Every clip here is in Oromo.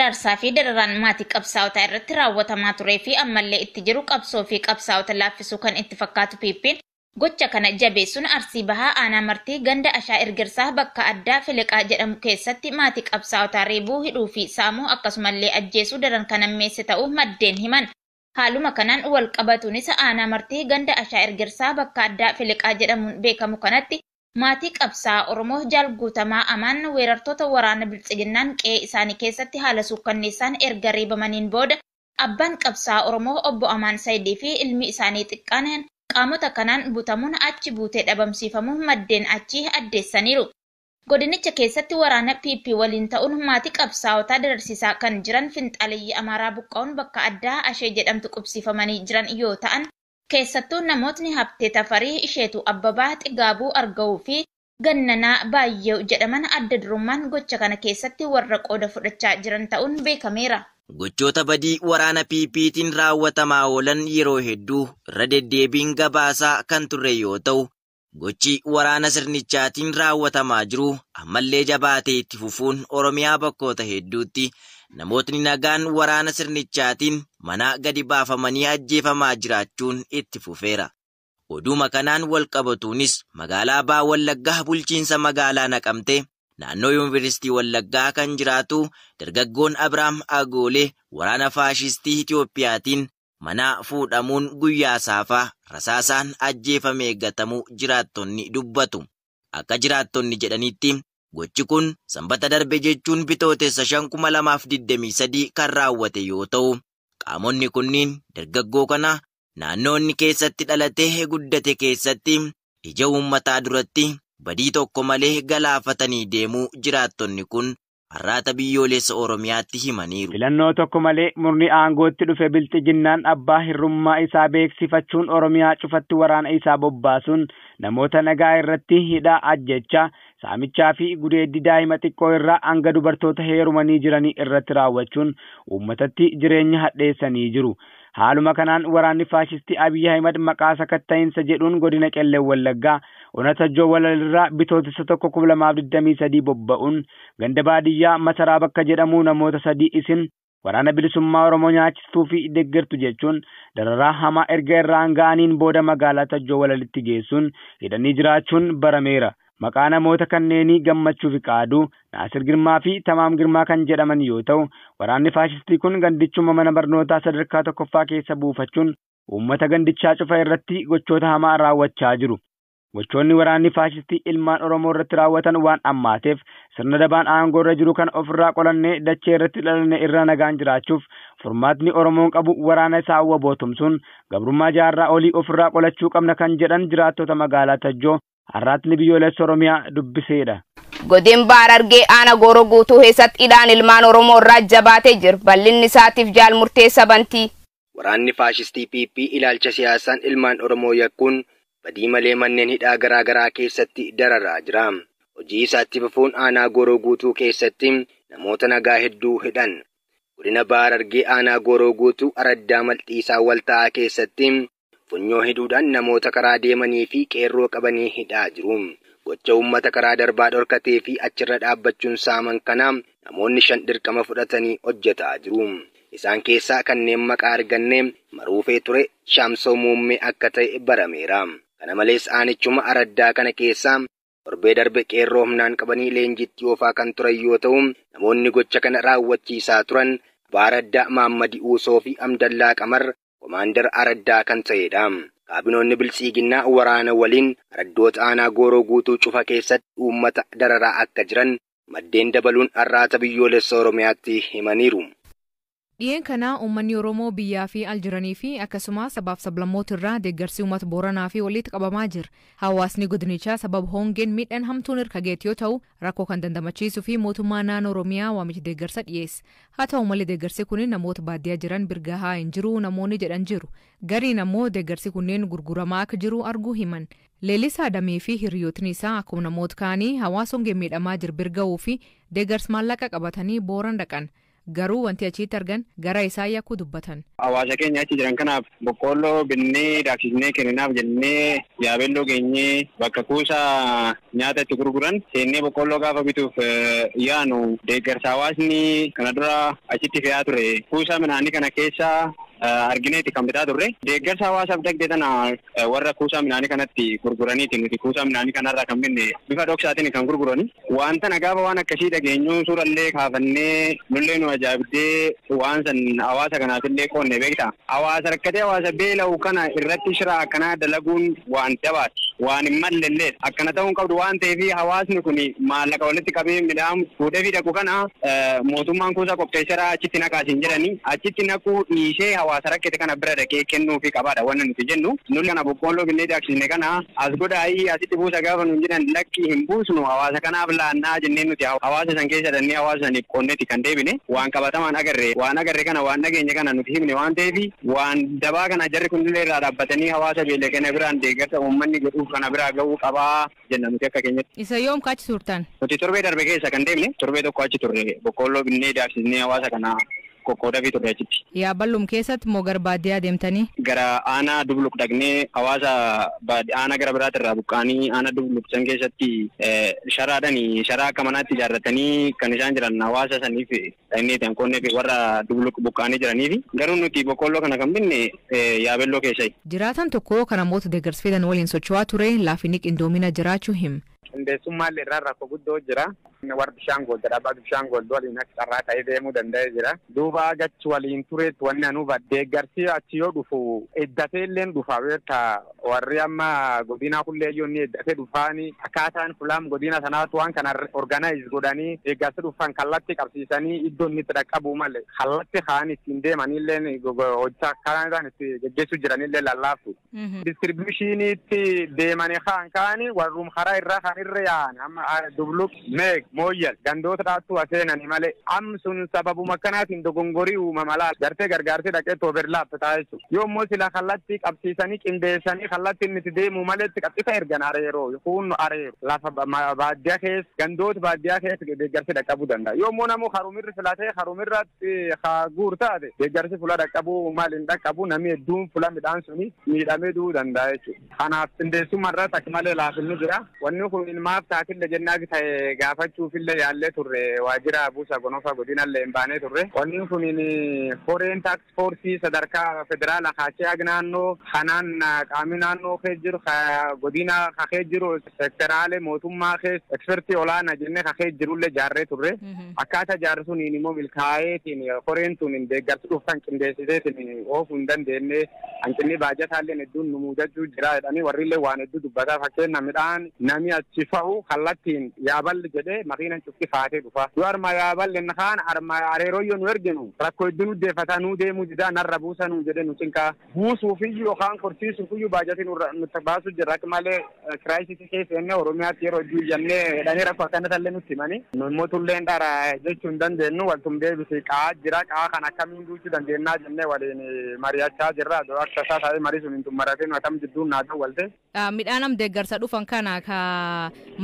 Hiraarsaa fi dararaan maatii qabsaa'otaa irratti raawwatamaa turee fi ammallee itti jiru qabsoo fi qabsaa'ota laaffisuu kan itti fakkaatu PP'n gocha kana jabeessuun Arsii Bahaa aanaa Martii ganda Ashaa Ergirsaa bakka addaa Filiqaa jedhamu keessatti maatii qabsaa'otaa reebuu, hidhuu fi saamuu akkasumallee ajjeesuu daran kan hammeesse ta'uu maddeen himan. Haaluma kanaan wal qabatuunis aanaa Martii ganda Ashaa Ergirsaa bakka addaa Filiqaa jedhamuun beekamu kanatti maatii qabsaa'aa Oromoo Jaal Guutamaa Amaan weerartoota waraana Biltsiginnaan qe'ee isaanii keessatti haala suukkanneessaan erga reebamaniin booda abbaan qabsaa'aa Oromoo obbo Amaan Sayidii fi ilmi isaanii xiqqaan qaamota kanaan butamuun achi buutee dhabamsiifamuu maddeen achii addeessaniiru. Godinicha keessatti waraana PP waliin ta'uun maatii qabsaa'otaa dararsiisaa kan jiran finxaaleyyii Amaaraa buqqa'uun bakka addaa Ashee jedhamtu qubsiifamanii jiran yoo ta'an, keessattuu namootni Habtee Tafarii, Isheetuu Abbabaa, Xigaabuu Argawuu fi Gannanaa Baay'ee jedhaman adda durummaan gocha kana keessatti warra qooda fudhachaa jiran ta'uun beekameera. Gochoota badii waraana PP'tiin raawwatamaa oolan yeroo hedduu irra deddeebiin gabaasaa kan turre yoo ta'u, gochi waraana sirnichaatiin raawwatamaa jiru ammallee jabaatee itti fufuun Oromiyaa bakkoota hedduutti namootni nagaan waraana sirnichaatiin mana gadi baafamanii ajjeefamaa jiraachuun itti fufeera. Oduma kanaan wal qabatuunis magaalaa Baha Wallaggaa bulchiinsa magaalaa Naqamtee naannoo Yuunivarsiitii Wallaggaa kan jiraatu dargaggoon Abiraam Agoolee waraana faashistii Itiyoophiyaatiin mana fuudhamuun guyyaa saafaa rasaasaan ajjeefamee gatamuu jiraattonni dubbatu. Akka jiraattonni jedhanitti gochi kun sanbata darbe jechuun bitootessa 5,2023 kan raawwate yoo ta'u, qaamonni kunniin dargaggoo kana naannoo inni keessatti dhalatee guddate keessatti ija uummataa duratti badii tokko malee galaafatanii deemuu jiraattonni kun Arraata Biyyoolessa Oromiyaatti himaniiru. Filannoo tokko malee murni aangootti dhufe Bilxiginnaan abbaa hirrummaa isaa beeksifachuun Oromiyaa cufatti waraana isaa bobbaasuun namoota nagaa irratti hidhaa, ajjechaa, saamichaa fi gudeeddii daa'ima xiqqoo irraa hanga dubartoota heerumanii jiranii irratti raawwachuun uummatatti jireenya hadheessanii jiru. Haaluma kanaan waraanni faashistii Abiy Ahimad maqaa sakatta'iinsa jedhuun godina Qellem Wallaggaa ona Tajjoo Walalirraa bitootessa 1,2023 bobba'uun ganda baadiyyaa Masaraa bakka jedhamu namoota 3 isin waraana bilisummaa Oromoo nyaachistuu fi deeggartu jechuun dararaa hamaa erga irraan ga'aniin booda magaalaa Tajjoo Walalitti geessuun hidhanii jiraachuun barameera. Maqaa namoota kanneenii Gammachuu fi Qaaduu, Naasir Girmaa fi Tamaam Girmaa kan jedhaman yoo ta'u, waraanni faashistii kun gandichuma mana barnootaa sadarkaa tokkoffaa keessa buufachuun uummata gandichaa cufa irratti gochoota hamaa raawwachaa jiru. Gochoonni waraanni faashistii ilmaan Oromoo irratti raawwatan waan ammaateef sirna dabaan aangoo irra jiru kan ofirraa qolannee dachee irratti dhalanne irra nagaan jiraachuuf furmaatni Oromoon qabu waraana isaa wabootumsuun gabrummaa jaarraa olii ofirraa qolachuu qabna kan jedhan jiraattota magaalaa Tajjoo Arraatni Biyyoolessa Oromiyaa dubbiseedha. Godin Baarargee aana Gooroo guutuu keessatti hidhaan ilmaan Oromoo irraa jabaatee jira. Bal'inni isaatiif jaal murteessa bantii. Waraanni faashistii PP ilaalcha siyaasaan ilmaan Oromoo yakkuun badii malee manneen hidhaa garaa garaa keessatti dararaa jira. Hojii isaatti fufuun aanaa Gooroo guutuu keessatti namoota nagaa hedduu hidhan. Godina Baarargee aanaa Gooroo guutuu araddaa malxiisaa waltaa'aa keessatti funyoo hidhuudhaan namoota karaa deemanii fi qeerroo qabanii hidhaa jiru. Gocha uummata karaa darbaa dhorkatee fi achirra dhaabbachuun saaman kana namoonni 5 dirqama fudhatanii hojjetaa jiru. Isaan keessaa kanneen maqaa arganne Maruufee ture Shaamsoo Muummee akka ta'e barameera. Kana malees aanichuma araddaa kana keessaa torbee darbe qeerroo humnaan qabanii leenjitti oofaa kan turan yoo ta'u, namoonni gocha kana raawwachiisaa turan Baaraddaa Maammadi Uusoo fi Amdallaa Qamar Komaandar Araddaa kan ta'edha. Kaabinoonni Biltsiginnaa waraana waliin araddoota aanaa Gooroo guutuu cufa keessatti uummata dararaa akka jiran maddeen dabaluun Arraata Biyyoolessa Oromiyaatti himaniiru. Dhi'een kanaa uummanni Oromoo biyyaa fi al jiranii fi akkasumas sabaaf sablammoota irraa deeggarsi uummata Booranaa fi walitti qabamaa jira. Hawaasni godinichaa sababa hongeen miidhaan hamtuun irra geetti yoo ta'u, rakkoo kan dandamachiisuu fi mootummaa naannoo Oromiyaa waamicha deeggarsa dhiyeessa. Haa ta'u malee deeggarsi kun namoota baadiyyaa jiran bira gahaa hin jiru namoonni jedhan jiru. Gariin ammoo deeggarsi kunneen gurguramaa akka jiru arguu himan. Leellisaa Adamii fi hiriyootni isaa akkuma namoota kaanii hawaasa hongeen miidhamaa jiru bira gahuu fi deeggarsa maallaqa qabatanii Booran dhaqan. Garuu wanti achitti argan gara isaa yakkuu dubbatan. Hawaasa keenya achi jiran kanaaf boqqoolloo binnee daaksisnee kenninaaf jennee Yaabelloo geenyee bakka kuusaa nyaata itti gurguran seennee boqqoolloo gaafa bituuf yaanu deeggarsa hawaasni kana dura achitti fe'aa ture. Kuusaa midhaanii kana keessa argineeti kan bitaa turre. Deeggarsa hawaasaaf dhaqxe tana warra kuusaa midhaanii kanatti gurguraniiti nuti kuusaa midhaanii kanarraa kan binne bifa dhoksaatiin kan gurgurani. Wanta na gaafa waan akkasii dhageenyu suurallee kaafannee nullee nu ajaa'ibdee waan san hawaasa kanaafillee qoonne beekta. Hawaasa rakkatee hawaasa beela'u kana irratti shira akkanaa dalaguun waan dabaati. Waan hin mallellee akkana ta'uun qabdu waan ta'eef hawaasni kun maallaqa walitti qabee midhaan fuudhee fi dhaqu kana mootummaan kuusaa qopheesseera achitti naqaasiin jedhanii achitti naquu dhiisee hawaasa rakkate kana bira dhaqee kennuufii qabaadha wanni nuti jennu. Nulli kana boqqoolloo binnee daaksisne kana as godhaayii asitti buusa gaafa nuun jedhan lakki hin buusnu hawaasa kanaaf laannaa jennee nuti hawaasa san keessa dhannee hawaasa saniif qonnetti kan deebine waan qabatamaan agarre waan agarre kana waan dhageenye kana nuti himne waan ta'eef waan dabaa kana jarri kunillee irraa dhaabbatanii hawaasa beelee kana biraan deeggarsa uummanni godhuuf kana biraa ga'uu qabaa jenna nuti akka keenyatti. Isa yoom achi turtan? Nuti torbee darbe keessa kan deemne torbee tokko achi turre boqqoolloo binnee daaksisnee hawaasa kana qoqqoodafii turre achitti. Yaaballum keessatti moo gara baadiyyaa deemtanii? Gara aanaa Dubluq dhaqnee hawaasa aanaa gara biraati irraa buqqaanii aanaa Dubluq san keessatti sharaadhaan sharaa akka manaatti ijaarratanii kan isaan jiran hawaasa saniif dhaqnee kan qonnee fi warra Dubluq buqqaanii jiraniif garuu nuti boqqoolloo kana kan binne Yaabelloo keessa. Jiraatan tokko kan namoota deeggarsa fidan waliin socho'aa ture laafinni qindoomina jiraachuu hima. Qindeessummaan irraa rakkoo guddoo jira. Warri bishaan goolda dhaabaa bishaan goolda waliin akka carraa ta'ee deemuu danda'ee jira. Duuba gachi waliin tureetti wanni anuu deeggarsi achi yoo dhufu eddatee illee dhufa beektaa warri amma godina kullee iyyuu inni eddatee dhufaani akkaataan fulaam godina sanaatu waan kana organaayiz godhanii deeggarsi dhufan kallattii qabsiisanii iddoo inni itti dhaqqabu malee kallattii kaan ittiin deemanillee hojjaa akkaataan itti geggeessuu jiranillee lallaaftu. Distribushiniitti deemanii kaan kaani warrum karaa irraa kan irra yaa'an amma Dubluq meeg mooyyal gandoota dhaattu aseenani malee am sun sababuma akkanaatiin dogongorii uumama laal gartee gargaarsee dhaqee overlap ta'a jechuudha. Yoo immoo sila kallattii qabsiisanii qindeessanii kallattii inni itti deemu maletti qabxisa ergan areeroo kun areero lafa baadiyyaa keessa gandoota baadiyyaa keessa deeggarsi dhaqqabuu danda'a. Yoo immoo namuu harumirri filatee harumirratti guur taate deeggarsi fula dhaqqabuu maal hin dhaqqabu namni hedduun fula midhaan suni miidhamee du'uu danda'a jechuudha. Kanaaf qindeessummaa irratti akka malee laafinnu jira. Wanni kun ilmaaf taatille jennaa ta'e gaafachuufillee yaallee turre waajjira buusa gonofa godinallee hin baanee turre. Wanni kun foreign tax force sadarkaa federaala kaachee naannoo kanaan qaamni naannoo kee jiru godina kakee jiru sektoraalee mootummaa kee ekspertii olaanaa jennee kakee jirullee jaarree turre. Akkaataa jaarri sun immoo milkaa'eetiin koreen tun deeggarsi dhufan qindeessiteetiin oofuu hin dandeenye hanqinni baajataallee hedduun nu mudachuu jira jedhanii warrillee waan hedduu dubbataa fakkeenya midhaan nami achi fa'u kallattiin Yaaballi jedhee makiinan cufti faatee dhufa. Yoo arma Yaaballi kaan arma areerooyyoo nu erginu rakkoo hedduu nu deeffataa nuu deemuu didaa narra buusa nuu jedhee nu cinqaa. Buusuufiyyuu yookaan korsiisuufiyyuu baajatii nutti baasuu jirra akka malee kiraayisii keessa jennee Oromiyaatti yeroo hedduu iyyannee jedhanii rakkoo akkana tallee nutti himanii. Nu immoo tulleen dhara jechuu hin dandeenyu waltum deebisee qa'aa jira qa'aa kan akkamiin duuchuu dandeennaa jennee waliin mari'achaa jirra. Akka isaa ta'ee marii sun hin xumuratin akkam jidduun naa dawwalte. Midhaan am deeggarsa dhufan kana ka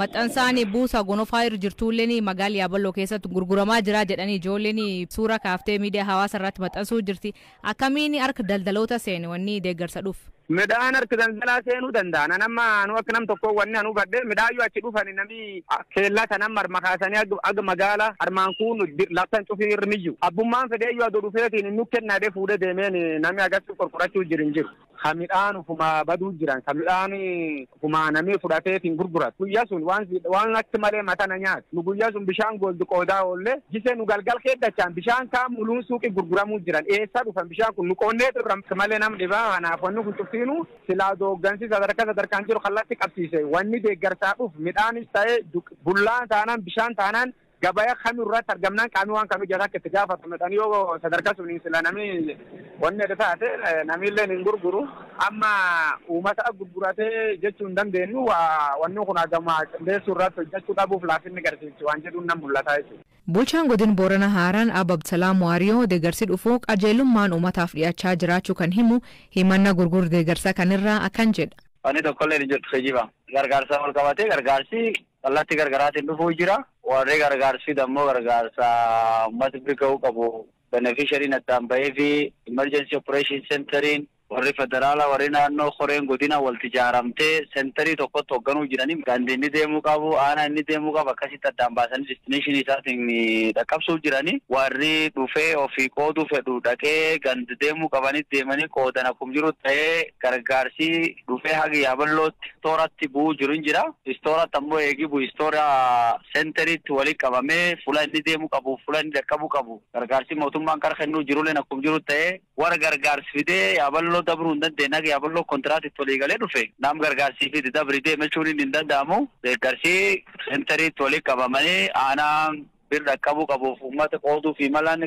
maxxansaanii buusa gonofaa irra jirtullee magaalaa Yaaballoo keessatti gurguramaa jira jedhanii ijoolleen suura kaaftee miidiyaa hawaasa irratti maxxansuu jirti. Akkamiin harka daldaloota seene wanni deeggarsa dhufu? Midhaan harka daldalaa seenuu danda'a. Nama anu akka nam tokko wanni anu badde midhaan yoo achi dhufani namni keellaa kanan marma kaasanii aga magaala armaan kun laftan cufii irra miyyu. Abbummaan fedhee yoo aduu dhufeetiin nu kennaadee fuudhee deemeen namni agarsiisu qorqorachuu jiru hin jiru. Ka midhaan ufuma baduu jiran ka midhaan ufuma namni fudhateetiin gurguratu. Guyyaa sun waan akka malee mataa na nyaatu. Nu guyyaa sun bishaan goldu qoodaa oolle jisee nu galgal keeddachaan bishaan kaan muluun suuqii gurguramuu jiran eessa dhufan bishaan kun nu qoonnee turran malee nam dhibaa kanaaf wanni kun cuftiinu silaa dooggansi sadarkaa sadarkaan jiru kallattii qabsiise wanni deeggarsaa dhufu midhaanis ta'ee bullaan taanaan bishaan taanaan gabaya kamirratti argamnaan qaamni waan kamii jala akka itti gaafatamedhaan yoo sadarkaa suniin sila namni wanni adda taate namillee hin gurguru amma uummata gurguratee jechuu hin dandeenyu wanni kun hagama qindeessuu irratti hojjechuu dhabuuf laafinni garsiisu waan jedhuun nan mul'ata jechuudha. Bulchaan godin Boorana Haaraan Abba Abdusalaam Waariyoo deeggarsi dhufuu qajeelummaan uummataaf dhiyaachaa jiraachuu kan himu himanna gurguruu deeggarsa kanirraa akkan jedha. Wanni tokkollee ni jirtu geejjiba. Gargaarsa wal qabatee gargaarsi kallattii gargaraatiin dhufuu jira. Warri gargaarsi ammoo gargaarsa uummata bira ga'uu qabu. Beneficiariin addaan bahee fi emergency operation centeriin warri federaalaa warri naannoo koreen godina walitti ijaaramtee centerii tokkotti hoogganuu jiranii gandi inni deemuu qabu, aanaa inni deemuu qabu akkasitti addaan baasanii destination isaatiin dhaqqabsuuf jiranii. Warri dhufee ofii qooduu fedhu dhaqee gandi deemuu qabanii deemanii qoodan akkuma jiru ta'ee gargaarsi dhufee haga Yaaballootti istooratti bu'uu jiru hin jira. Istooratti ammoo eegi bu'u istoora centeriitti walitti qabamee fuula inni deemuu qabu, fuula inni dhaqqabuu qabu gargaarsi mootummaan qara kennuu jiruleen akkuma jiru ta'ee warra gargaarsi fidee Yaaballoo dabruu hin dandeenye haga Yaaballoo kontiraatitti walii galee dhufe nam gargaarsii fide dabri deemachuun hin danda'amu. Deeggarsi centeriitti walitti qabamanii aanaa bir dhaqqabuu qabuuf uummata qooduu fi malaan.